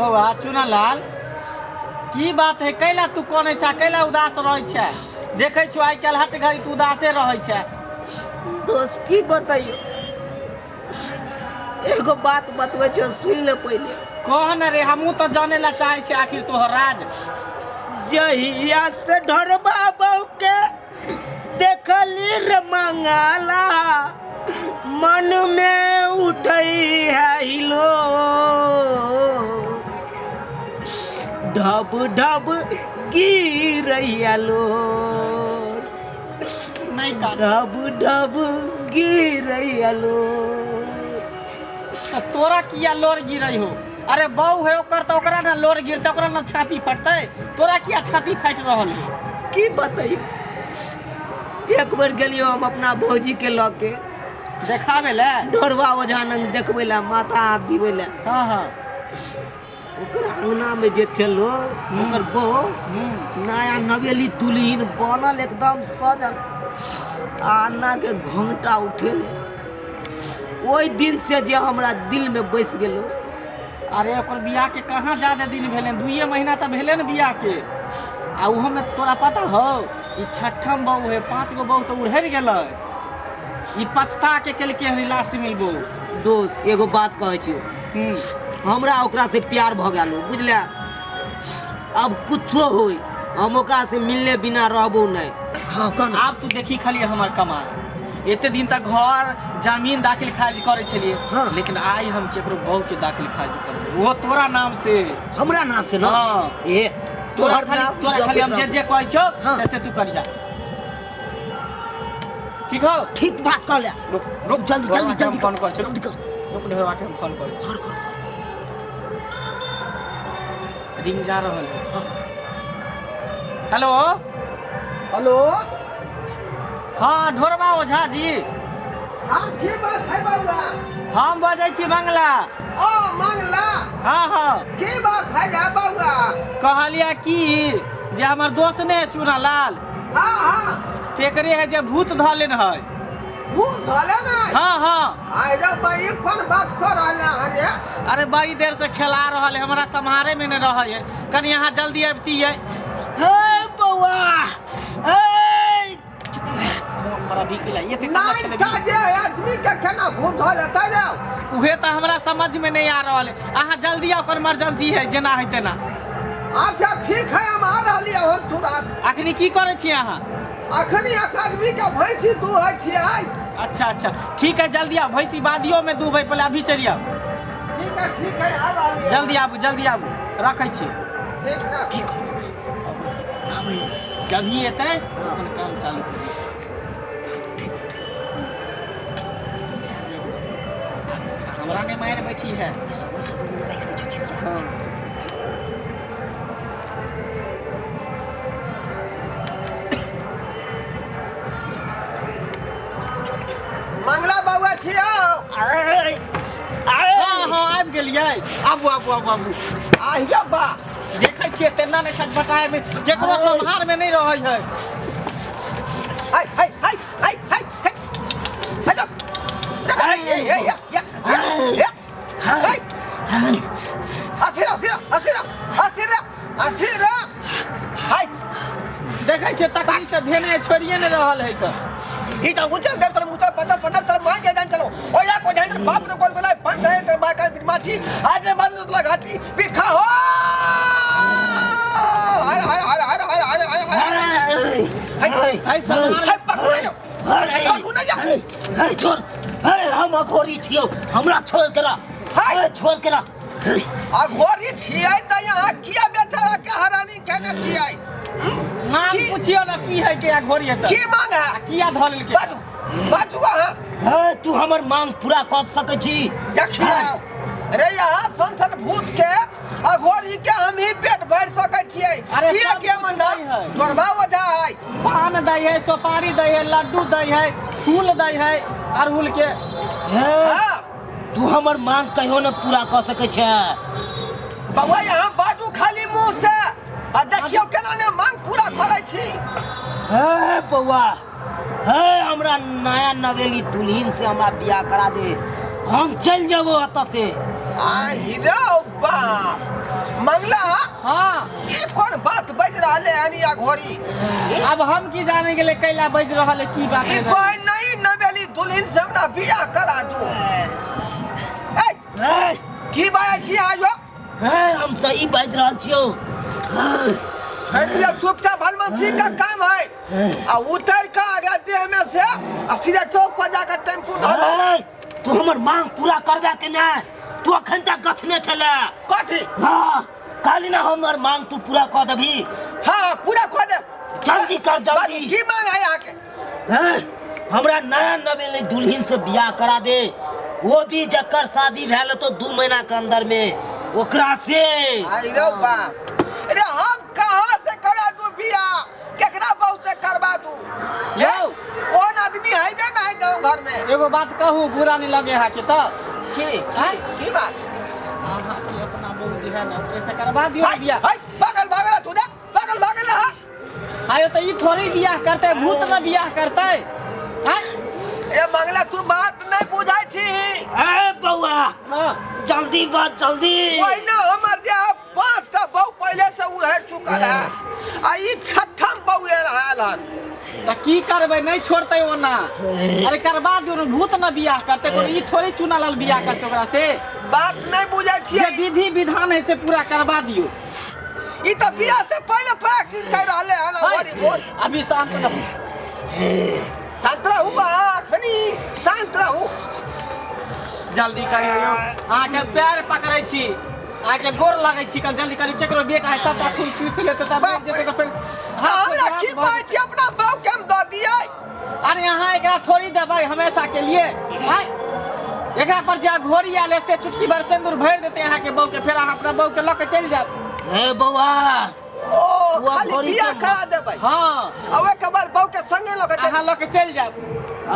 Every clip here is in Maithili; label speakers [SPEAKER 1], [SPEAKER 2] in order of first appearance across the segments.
[SPEAKER 1] बौआ चुनालाल, की बात है? कैला तू कनै छै, कैला उदास रहै छै? देखै छौ आइ काल्हि हट घड़ी तू उदासे रहै छै।
[SPEAKER 2] दोस्त, की बतैयो, एगो बात बतबै छौ, सुनि ले पहिले।
[SPEAKER 1] कह न रे, हमहूँ तऽ जाने ला चाहै छी आखिर तोहर राज।
[SPEAKER 2] जहिया से ढोरबा बहू के देखली रे मंगाला, मन में उठै है हिलो, ढब ढब गिरैया लोर।
[SPEAKER 1] नहीं कान।
[SPEAKER 2] ढब ढब गिरैया लोर।
[SPEAKER 1] तऽ तोरा किया लोर गिरै हो? अरे बहू है ओकर, तऽ ओकरा ना लोर गिरतै, ओकरा ना छाती फटतै, तोरा किया छाती फाटि रहल हो?
[SPEAKER 2] की बतैयो, एक बेर गेलियो हम अपना भौजी के लऽ के
[SPEAKER 1] देखाबै लए।
[SPEAKER 2] ढोरबा ओझा नंग देखबै लए, माथा हाथ दिबै लए।
[SPEAKER 1] हाँ हाँ।
[SPEAKER 2] ओकर अंगना में जे चलो, ओकर बहू नया नवेली दुल्हन बनल, एकदम सजल, आ अन्ना के घोंघटा उठेले। ओहि दिन से जे हमरा दिल में बसि गेलो।
[SPEAKER 1] अरे ओकर बियाह के कहाँ ज्यादा दिन भेलै? 2 महीना तऽ भेलै ने बियाह के। आ ओहोमे तोरा पता हौ, ई छठम बहू है। पाँच गो बहू तऽ उड़हरि गेलै, ई पछता के केलकै हन लास्ट में ई बहू।
[SPEAKER 2] दोस्त, एगो बात कहै छियौ। हमरा ओकरा से प्यार भऽ गेल, बुझले? अब कुछो होय, हम ओकरा से मिलने बिना रहबो नहीं। हाँ, कह।
[SPEAKER 1] आब तू देखी खाली हमर कमाल। एते दिन तक घर जमीन दाखिल खारिज करै छलियै, लेकिन आइ हम केकरो बहू के दाखिल खारिज करबै, ओहो तोरा नाम से।
[SPEAKER 2] हमरा नाम से ना?
[SPEAKER 1] हाँ।
[SPEAKER 2] ए
[SPEAKER 1] तोरा
[SPEAKER 2] तोहर
[SPEAKER 1] खाली
[SPEAKER 2] नाम
[SPEAKER 1] तोरा खाली हम जे जे कहै छौ, से से तू करिहा, ठीक हो?
[SPEAKER 2] ठीक बात कह ले।
[SPEAKER 1] रुक रुक।
[SPEAKER 2] जल्दी जल्दी जल्दी।
[SPEAKER 1] फोन कर।
[SPEAKER 2] जल्दी कर।
[SPEAKER 1] रुक, ढेरवा के हम फोन करै छी।
[SPEAKER 2] कर कर।
[SPEAKER 1] रिंग जा रहल है। हेलो।
[SPEAKER 3] हेलो।
[SPEAKER 1] हाँ, ढोरबा ओझा जी।
[SPEAKER 3] हाँ, की बात है बउआ?
[SPEAKER 1] हम बजै छी बंगला।
[SPEAKER 3] ओ मंगला।
[SPEAKER 1] हाँ हाँ।
[SPEAKER 3] की बात है रे बउआ?
[SPEAKER 1] कहलियै की जे हमर दोस्त ने है चूना लाल,
[SPEAKER 3] हाँ हाँ।
[SPEAKER 1] तेकरे है जे भूत धऽ लेने है।
[SPEAKER 3] भूत धले ना?
[SPEAKER 1] हाँ हाँ।
[SPEAKER 3] आइ रे बई, कोन बात कर रहले हन रे?
[SPEAKER 1] अरे बड़ी देर से खेला रहल है, हमरा सम्हारे में नहीं रहे है। कनि यहाँ जल्दी अबती है।
[SPEAKER 2] हे बौआ, हे।
[SPEAKER 1] बड़ा भी केला ये
[SPEAKER 3] नहीं था जे आदमी के केना भूत धले तै रे?
[SPEAKER 1] उहे तऽ हमरा समझ में नहीं आ रहल है। अहाँ जल्दी आओ, इमरजेंसी है, जेना है तेना।
[SPEAKER 3] अच्छा ठीक है, हम आ रहली हन तुरंत।
[SPEAKER 1] अखनी की करै छी अहाँ?
[SPEAKER 3] अखनी एक आदमी के भैंसी दूहै छियै।
[SPEAKER 1] अच्छा अच्छा, ठीक है, जल्दी आओ। भैंसी बादियो में दूहबै, पहले अभी चलि आओ।
[SPEAKER 3] ठीक है, ठीक है, आ रहली।
[SPEAKER 1] जल्दी आबू, जल्दी आबू, रखै छी।
[SPEAKER 3] ठीक है।
[SPEAKER 1] जब ही एतै, अपन काम चालू करू। हमरा नहि मारि बैठी है।
[SPEAKER 2] सब राखि दै छी।
[SPEAKER 1] हाँ।
[SPEAKER 3] मंगला बउआ छियौ?
[SPEAKER 1] हाँ हाँ, आबि गेलियै। आबू आबू आबू आबू।
[SPEAKER 3] आहिया बा।
[SPEAKER 1] देखै छियै, तेना नहि छटपटाय में केकरो सम्हार में नहीं रहै है।
[SPEAKER 3] हाय हाय हाय हाय हाय हाय हाय हाय हाय हाय हाय। असिरा असिरा असिरा असिरा असिरा हाय।
[SPEAKER 1] देखै छियै, तकनी से धेने छोड़िए नहि रहल है तऽ।
[SPEAKER 3] ई तो उचल दे तर मुचल बदल बदल तर मां के जान चलो ओ या को जान चलो। बाप ने गोल गोला पंच है तर बा का माटी आज ने बंद उतला घाटी पिखा हो। हाय हाय हाय हाय हाय हाय हाय हाय हाय।
[SPEAKER 1] है सम्हार।
[SPEAKER 3] हाय, पकड़ जाओ, पकड़ जाओ।
[SPEAKER 2] अरे छोड़, अरे हम अघोरी छियौ, हमरा छोड़ के रह।
[SPEAKER 3] हाय।
[SPEAKER 2] अरे छोड़ के रह।
[SPEAKER 3] आ घोड़ी छियै तऽ यहाँ किया बेचारा के हरानी केने छियै?
[SPEAKER 1] नाम पुछियो ने की है के घोड़ी है तऽ।
[SPEAKER 3] की मांग है?
[SPEAKER 1] किया धऽ लेलकै?
[SPEAKER 3] बाजू बाजू अहाँ।
[SPEAKER 2] हे, तू हमर मांग पूरा कऽ सकै छी?
[SPEAKER 3] देखियौ रे, यहाँ सन सन भूत के अघोरी के हम ही पेट भरि सकै छियै।
[SPEAKER 1] अरे
[SPEAKER 3] किया
[SPEAKER 1] सब
[SPEAKER 3] के
[SPEAKER 1] कुछ
[SPEAKER 3] मना
[SPEAKER 1] नहि है।
[SPEAKER 3] तोरबा ओझा है।
[SPEAKER 1] पान दै है, सुपारी दै है, लड्डू दै है, फूल दै है अड़हुल के।
[SPEAKER 2] हे,
[SPEAKER 3] हाँ।
[SPEAKER 2] तू हमर मांग कहियो न पूरा कऽ सकै छै।
[SPEAKER 3] बउआ, यहाँ बाजू खाली मुंह से आ देखियौ केना ने मांग पूरा करै छी।
[SPEAKER 2] हे बौआ, हे, हमरा नया नवेली दुल्हन से हमरा बियाह करा दे, हम चलि जेबो एतऽ से।
[SPEAKER 3] आ हीरो बाप। मंगला
[SPEAKER 1] हाँ
[SPEAKER 3] ई कोन बात बाजि रहल है यानी या घोड़ी ई
[SPEAKER 1] अब हम की जाने गेले कैला बाजि रहल है की बात
[SPEAKER 3] ई
[SPEAKER 1] है
[SPEAKER 3] कोई नई नवेली दुल्हन से हमरा बियाह करा दू ए
[SPEAKER 2] ए,
[SPEAKER 3] की बाजै छी आज हो
[SPEAKER 2] ए, हम सही बाजि रहल छियौ
[SPEAKER 3] छोड़ि दियौ चुपचाप हनुमान सिंह का काम है आ उतर के आगे देह में से आ सीधे चौक पर जाकर टेम्पू धर
[SPEAKER 2] ए, तू हमर मांग पूरा करबे कि नहि तू अखन तक गछने छले
[SPEAKER 3] कथी
[SPEAKER 2] हाँ कहली ना हमर मांग तू पूरा कऽ देबही
[SPEAKER 3] हाँ पूरा कऽ दे
[SPEAKER 2] जल्दी कर जल्दी
[SPEAKER 3] की मांग है यहाँ के
[SPEAKER 2] हैं? हमरा नया नवेली दुल्हन से बियाह करा दे वो भी जकर शादी भेल तो 2 महीना के अंदर में ओकरा से
[SPEAKER 3] आई रो बाप अरे हम कहाँ से करा दू बियाह केकरा बहू से करवा दू
[SPEAKER 1] यौ
[SPEAKER 3] कौन आदमी है बे ना है गांव घर में
[SPEAKER 1] एगो बात कहूँ बुरा नहीं लगे है के तो
[SPEAKER 3] की
[SPEAKER 1] आँय?
[SPEAKER 3] की बात
[SPEAKER 1] अहाँ के अपना बहू जे है ना ओकरे से करवा दियौ
[SPEAKER 3] हाय
[SPEAKER 1] बियाह
[SPEAKER 3] हाय पागल भागल तू देख पागल भागल है
[SPEAKER 1] आयो तो ई थोड़ी बियाह करते भूत ना बियाह करते आँय?
[SPEAKER 3] ए मंगला तू बात नहीं बुझाई छी
[SPEAKER 2] ए बउआ
[SPEAKER 1] हाँ
[SPEAKER 2] जल्दी बात जल्दी
[SPEAKER 3] ओहिना हमर जे 5टा बहू पहिले से उहर चुकल है आ ई छठम बहू आयल हन
[SPEAKER 1] तऽ की करबै नहीं छोड़तै ओना अरे करवा दियौ ने भूत ना बियाह करते कोनो ई थोड़ी चुना लाल बियाह करते ओकरा से
[SPEAKER 3] बात नहीं बुझै
[SPEAKER 1] जे
[SPEAKER 3] छियै
[SPEAKER 1] विधि विधान है से पूरा करवा दियौ
[SPEAKER 3] ई तऽ बियाह से पहिले प्रैक्टिस कर रहले हन हमारी बोल
[SPEAKER 1] अभी शांत रहू
[SPEAKER 3] शांत रहू अहाँ अखनी शांत रहू
[SPEAKER 1] जल्दी करियौ यौ अहाँके पैर पकड़ै छी अहाँके गोर लगै छी कनि जल्दी करियौ केकरो बेटा है सबटा खून चूस लेतै तब
[SPEAKER 3] बाप
[SPEAKER 1] जेतै तऽ फेर
[SPEAKER 3] हमरा की कहै छी अपना बहू के हम दऽ दियै
[SPEAKER 1] अरे अहाँ एकरा थोड़ी देबै हमेशा के लिए आँय? एकरा पर जे घोड़ी आयल है से चुटकी भर सिंदूर भरि देतै अहाँके बहू के फेर अहाँ अपना बहू के लऽ के चलि जायब
[SPEAKER 2] हे बौआ
[SPEAKER 3] ओ
[SPEAKER 2] वो
[SPEAKER 3] खाली
[SPEAKER 2] घोड़ी
[SPEAKER 3] बियाह
[SPEAKER 2] के-
[SPEAKER 3] करा देबै
[SPEAKER 1] हाँ
[SPEAKER 3] आ ओहिके बाद बहू के संगे लऽ के चलि
[SPEAKER 1] अहाँ लऽ के चलि जायब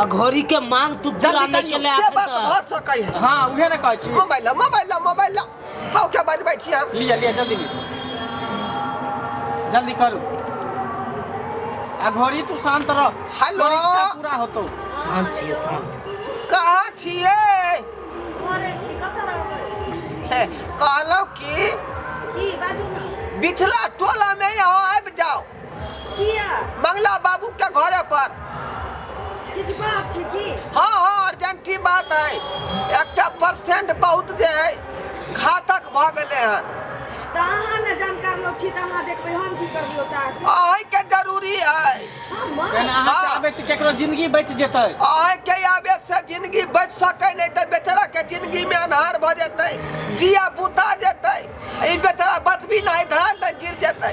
[SPEAKER 2] आ घोड़ी के मांग तू पूरा
[SPEAKER 1] जल्दी
[SPEAKER 2] नहीं
[SPEAKER 1] करियौ,
[SPEAKER 2] केले
[SPEAKER 3] से
[SPEAKER 2] अखन
[SPEAKER 3] बात
[SPEAKER 2] तक।
[SPEAKER 3] भऽ सकै है
[SPEAKER 1] हाँ उहे ने कहै छी
[SPEAKER 3] मोबाइल ला मोबाइल ला मोबाइल ला बहू के बजबै छी हम
[SPEAKER 1] लिअ लिअ जल्दी लिअ जल्दी करू आ घोड़ी तू शांत रह
[SPEAKER 3] हेलो।
[SPEAKER 1] तोहर इच्छा पूरा होतौ
[SPEAKER 2] शांत छियै शांत
[SPEAKER 3] कहाँ छियै
[SPEAKER 4] घरे छी कतऽ रहबै
[SPEAKER 3] हे, कहलहुँ कि
[SPEAKER 4] की बाजू ने
[SPEAKER 3] बिचला टोला में यहाँ आबि जाओ
[SPEAKER 4] किया
[SPEAKER 3] मंगला बाबू के घरे पर
[SPEAKER 4] किछु बात छै की
[SPEAKER 3] हाँ हाँ अर्जेंटी बात है एकटा परसेंट बहुत जे है घातक भऽ गेलै हन
[SPEAKER 4] तऽ अहाँ ने जानकार लोक छी तऽ अहाँ देखबै हम की करबै ओतऽ आके
[SPEAKER 3] अहीँके जरूरी है
[SPEAKER 4] हमर
[SPEAKER 1] तेना अहाँके
[SPEAKER 3] हाँ।
[SPEAKER 1] आबै से केकरो जिंदगी बचि जेतै
[SPEAKER 3] अहीँके आबे से जिंदगी बचि सकै नहि तऽ बेचाराके जिंदगीमे अन्हार भऽ जेतै दिया बुता जेतै ई बेचारा बचबी नहि धान तऽ गिर जेतै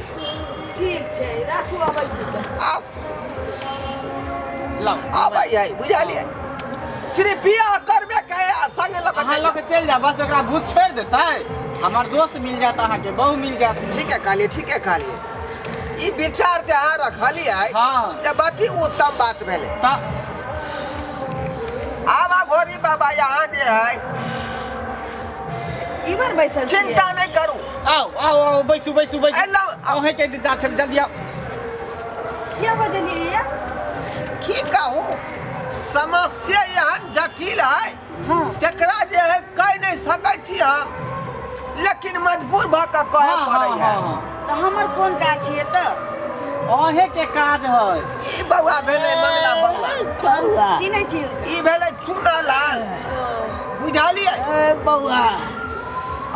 [SPEAKER 4] ठीक छै राखू अबै छी तऽ।
[SPEAKER 3] आउ
[SPEAKER 1] लाउ
[SPEAKER 3] आबै है बुझलियै सिर्फ बियाह करबे के है आ संगे लऽ
[SPEAKER 1] अहाँ
[SPEAKER 3] कऽ
[SPEAKER 1] लऽ के चलि जायब बस ओकरा भूत छोड़ि देतै हमर दोस्त मिल जायत अहाँके बहू मिल जायत
[SPEAKER 3] ठीके कहलियै ठीके कहलियै ई विचार जे अहाँ रखलियै
[SPEAKER 1] हाँ।
[SPEAKER 3] से बड़ी उत्तम बात भेलै
[SPEAKER 1] तऽ
[SPEAKER 3] आब घोड़ी बाबा यहाँ जे है
[SPEAKER 4] इमहर बैसल छियै
[SPEAKER 3] चिंता नहि करू
[SPEAKER 1] आउ आउ आउ बैसू बैसू बैसू
[SPEAKER 3] ए लाउ, आउ।
[SPEAKER 1] अहें के इंतजार छै जल्दी आउ
[SPEAKER 4] किया बजलियै या
[SPEAKER 3] की कहू समस्या एहन जटिल है
[SPEAKER 4] हाँ
[SPEAKER 3] तेकरा जे है कहि नहि सकै छी हम लेकिन मजबूर भऽ कऽ कहऽ
[SPEAKER 1] हाँ,
[SPEAKER 3] पड़ै
[SPEAKER 1] हाँ,
[SPEAKER 3] है
[SPEAKER 1] हाँ,
[SPEAKER 4] तऽ हमर कोन काज छियै तऽ
[SPEAKER 1] अहें के काज है
[SPEAKER 3] ई बौआ भेलै मंगला बौआ
[SPEAKER 2] बौआ
[SPEAKER 4] चिन्है छी हुनका
[SPEAKER 3] ई भेलै चूना लाल बुझलियै
[SPEAKER 2] ए बौआ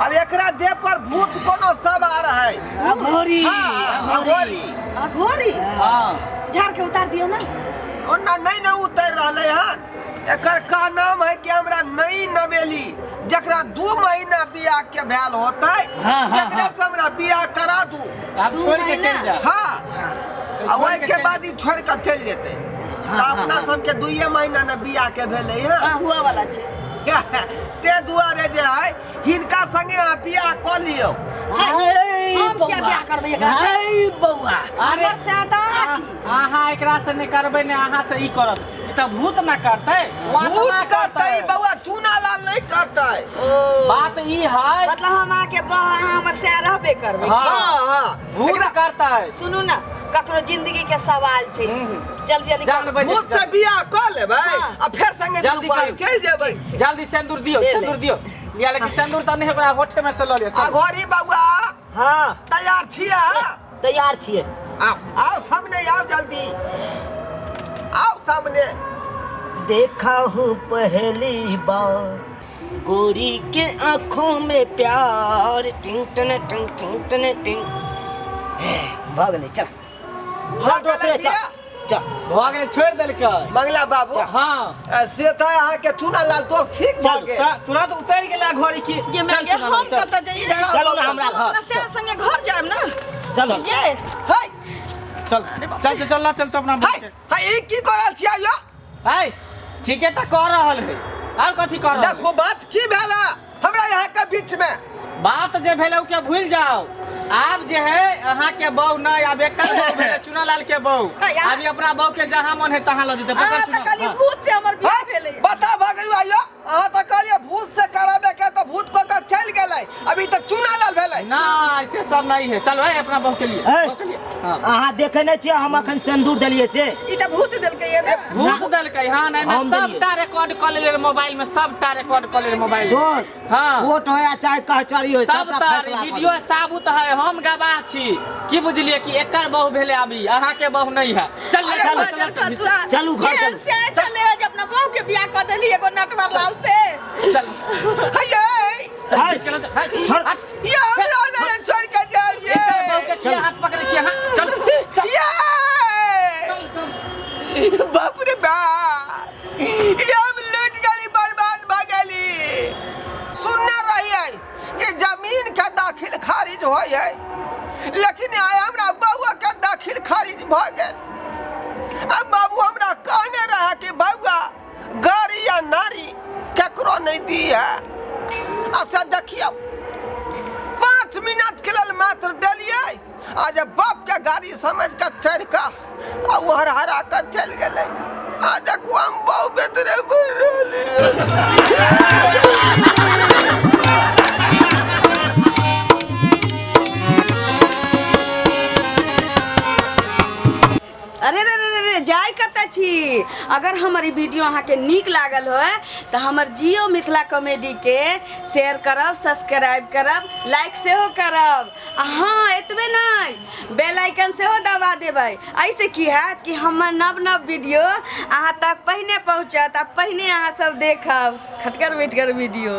[SPEAKER 3] अब एकरा देह पर भूत कोनो सवार है
[SPEAKER 2] अघोरी
[SPEAKER 3] हाँ अघोरी
[SPEAKER 4] अघोरी
[SPEAKER 1] हाँ
[SPEAKER 4] झाड़ के उतार दियौ ने
[SPEAKER 3] ओना नहीं ने उतर रहलै हन एकर का नाम है कि हमरा नई नवेली जकरा 2 महीना बियाह के भेल होतै
[SPEAKER 2] हाँ, हाँ,
[SPEAKER 3] तकरा
[SPEAKER 2] हाँ।
[SPEAKER 3] से हमरा बियाह करा दू
[SPEAKER 1] आब
[SPEAKER 4] दू
[SPEAKER 1] छोड़ के
[SPEAKER 4] महीना?
[SPEAKER 1] चलि जा
[SPEAKER 3] हाँ आ
[SPEAKER 1] छोड़
[SPEAKER 3] ओहि
[SPEAKER 1] के
[SPEAKER 3] के
[SPEAKER 1] चलि
[SPEAKER 3] बाद ई छोड़ के चलि जेतै
[SPEAKER 2] हाँ,
[SPEAKER 3] तऽ अपना
[SPEAKER 2] हाँ,
[SPEAKER 3] सबके 2 महीना ने बियाह के भेलै हँ
[SPEAKER 4] हाँ हुआ वाला छै
[SPEAKER 3] ते दुआरे जे है हिनका संगे अहाँ बियाह कऽ लियौ
[SPEAKER 2] अरे
[SPEAKER 4] हम किया
[SPEAKER 2] बौआ
[SPEAKER 4] बियाह करबै एकरा से?
[SPEAKER 2] अरे बौआ
[SPEAKER 1] अरे
[SPEAKER 4] हमर से तऽ अहाँ छी
[SPEAKER 1] अहाँ एकरा से नहि करबै ने अहाँ से ई करत ई तऽ भूत ना करतै वो आत्मा
[SPEAKER 3] भूत करतै
[SPEAKER 1] करतै
[SPEAKER 3] बौआ चूना लाल नहि करतै
[SPEAKER 4] ओ
[SPEAKER 1] बात ई है
[SPEAKER 4] मतलब हम अहाँके बह अहाँ हमर से रहबे करबै
[SPEAKER 1] हाँ।
[SPEAKER 3] हाँ हाँ
[SPEAKER 1] भूत
[SPEAKER 3] एकरा
[SPEAKER 1] करतै
[SPEAKER 4] सुनू ने ककरो जिंदगी के सवाल छै जल्दी जल्दी
[SPEAKER 1] जान
[SPEAKER 4] करू।
[SPEAKER 1] बच
[SPEAKER 3] भूत से बियाह कऽ लेबै
[SPEAKER 4] हाँ।
[SPEAKER 3] आ फेर संगे
[SPEAKER 1] जल्दी
[SPEAKER 3] दुनू भाई
[SPEAKER 1] करू।
[SPEAKER 3] चलि जेबै
[SPEAKER 1] जल्दी सिंदूर दियौ
[SPEAKER 4] ले ले।
[SPEAKER 1] सिंदूर दियौ लिया लेकिन सिंदूर तऽ नहि ओकरा होठे में से लऽ लिअ
[SPEAKER 3] आ
[SPEAKER 1] चलू।
[SPEAKER 3] घोड़ी बौआ
[SPEAKER 2] हाँ।
[SPEAKER 3] तैयार छियै अहाँ?
[SPEAKER 2] तैयार छियै।
[SPEAKER 3] आओ आओ सामने, आओ जल्दी आओ सामने।
[SPEAKER 2] देखा हूँ पहली बार गोरी के आंखों में प्यार, टिंग टन टिंग टिंग टन टिंग। भऽ गेलै, चल चल दोसरे, चल चल।
[SPEAKER 1] भऽ गेलै, छोड़ि देलकै
[SPEAKER 3] मंगला बाबू।
[SPEAKER 1] हाँ।
[SPEAKER 3] से तऽ अहाँके चूना लाल दोस्त ठीक भऽ
[SPEAKER 2] चल,
[SPEAKER 3] गेल।
[SPEAKER 1] तऽ तुरंत उतरि गेलै घोड़ी की।
[SPEAKER 4] ये
[SPEAKER 1] चल
[SPEAKER 4] मैं
[SPEAKER 1] चुना
[SPEAKER 4] हम
[SPEAKER 1] लाल, चल।
[SPEAKER 4] कतऽ जइए?
[SPEAKER 2] चलू ना हमरा
[SPEAKER 4] हम
[SPEAKER 2] घर।
[SPEAKER 4] अपना से संगे घर जायब ना।
[SPEAKER 2] चलू।
[SPEAKER 4] ये
[SPEAKER 3] है
[SPEAKER 1] चल चल चल चल चल तो अपना
[SPEAKER 3] है है, ई की कऽ रहल छियै यौ?
[SPEAKER 1] है, ठीके तऽ कऽ रहल है, और कथी कऽ रहल है?
[SPEAKER 3] देखू, बात की भेल हमरा यहाँ के बीच में?
[SPEAKER 1] बात जे भेलै के भूल जाओ। आब जे है अहाँ के बहू नहीं, आब एकर बहू भेलै चुनालाल के बहू।
[SPEAKER 4] है,
[SPEAKER 1] आब ई अपना बहू के जहाँ मन है तहाँ लऽ जेतै। पकड़
[SPEAKER 4] अहाँ तऽ
[SPEAKER 1] चुना।
[SPEAKER 4] कहलियै
[SPEAKER 1] हाँ।
[SPEAKER 4] भूत से हमर बियाह भेलै।
[SPEAKER 3] बता भऽ गेलू आइयो। अहाँ तऽ कहलियै भूत से कराबे के, तऽ भूत पकड़ चलि गेलै। अभी तऽ चुनालाल भेलै।
[SPEAKER 1] ना, ऐसे सब नहीं है। चलो है अपना बहू के लिए,
[SPEAKER 2] है।
[SPEAKER 1] बहू के लिए। हाँ।
[SPEAKER 2] अहाँ देखे नहि छियै, हम अखन सिन्दूर देलियै से।
[SPEAKER 4] ई तऽ भूत देलकै ये ना।
[SPEAKER 1] भूत देलकै। हाँ, नहीं, मैं
[SPEAKER 2] हम देलियै।
[SPEAKER 1] सबटा रिकॉर्ड कऽ लेलियै मोबाइल में, सबटा रिकॉर्ड कऽ लेलियै मोबाइल में।
[SPEAKER 2] दोस्त,
[SPEAKER 1] हाँ।
[SPEAKER 2] कोर्ट होया चाहे कचहरी होय,
[SPEAKER 1] सब
[SPEAKER 2] सबटा
[SPEAKER 1] तऽ
[SPEAKER 2] फैसला कऽ
[SPEAKER 1] वीडियो साबुत है, हम गवाह छी। की बुझलियै कि एकर बहू भेलै, अभी अहाँ के बहू नहीं है। चल
[SPEAKER 3] अरे
[SPEAKER 1] चल
[SPEAKER 4] चल,
[SPEAKER 1] चल
[SPEAKER 4] चल, चल,
[SPEAKER 2] चलू, घर
[SPEAKER 4] केहन
[SPEAKER 2] चलू।
[SPEAKER 4] से चले जे अपना बहू के बियाह कऽ देली एगो नटवर लाल से।
[SPEAKER 1] चल।
[SPEAKER 3] है ये।
[SPEAKER 2] है।
[SPEAKER 1] खींच के लो, चल। है,
[SPEAKER 2] छोड़।
[SPEAKER 1] हाथ।
[SPEAKER 3] ये हमरा नहि छोड़ के जाइए।
[SPEAKER 1] एकर बहू के किया हाथ पकड़ै छियै अहाँ? चल चल।
[SPEAKER 3] ये बाप रे बाप, ये हम लूट गेली, बर्बाद भऽ गेली। सुनने रहियै कि जमीन के दाखिल खारिज होइ है, लेकिन आइ हमरा बौआ के दाखिल खारिज भऽ गेल। अब बाबू हमरा कहने रहे कि बौआ, गाड़ी या नारी केकरो नहि दी है। आ से देखियौ, 5 मिनट के लेल मात्र देलियै, आ जे बाप के गाड़ी समझ के चढ़ि कऽ आ ओ हरहरा कऽ चलि गेलै। आ देखू, हम बहु बेतरे बढ़ि रहलियै।
[SPEAKER 4] अरे रे रे रे रे, जाय कतऽ छी? अगर हमर ई वीडियो अहाँके नीक लागल होय तऽ हमर जियो मिथिला कॉमेडीके शेयर करब, सब्सक्राइब करब, लाइक सेहो करब, आ हँ, एतबे नहि, बेल आइकन सेहो दबा देबै। एहिसँ की हैत कि हमर नव नव वीडियो अहाँ तक पहिने पहुँचत आ पहिने अहाँ सब देखब खटगर मिठगर वीडियो।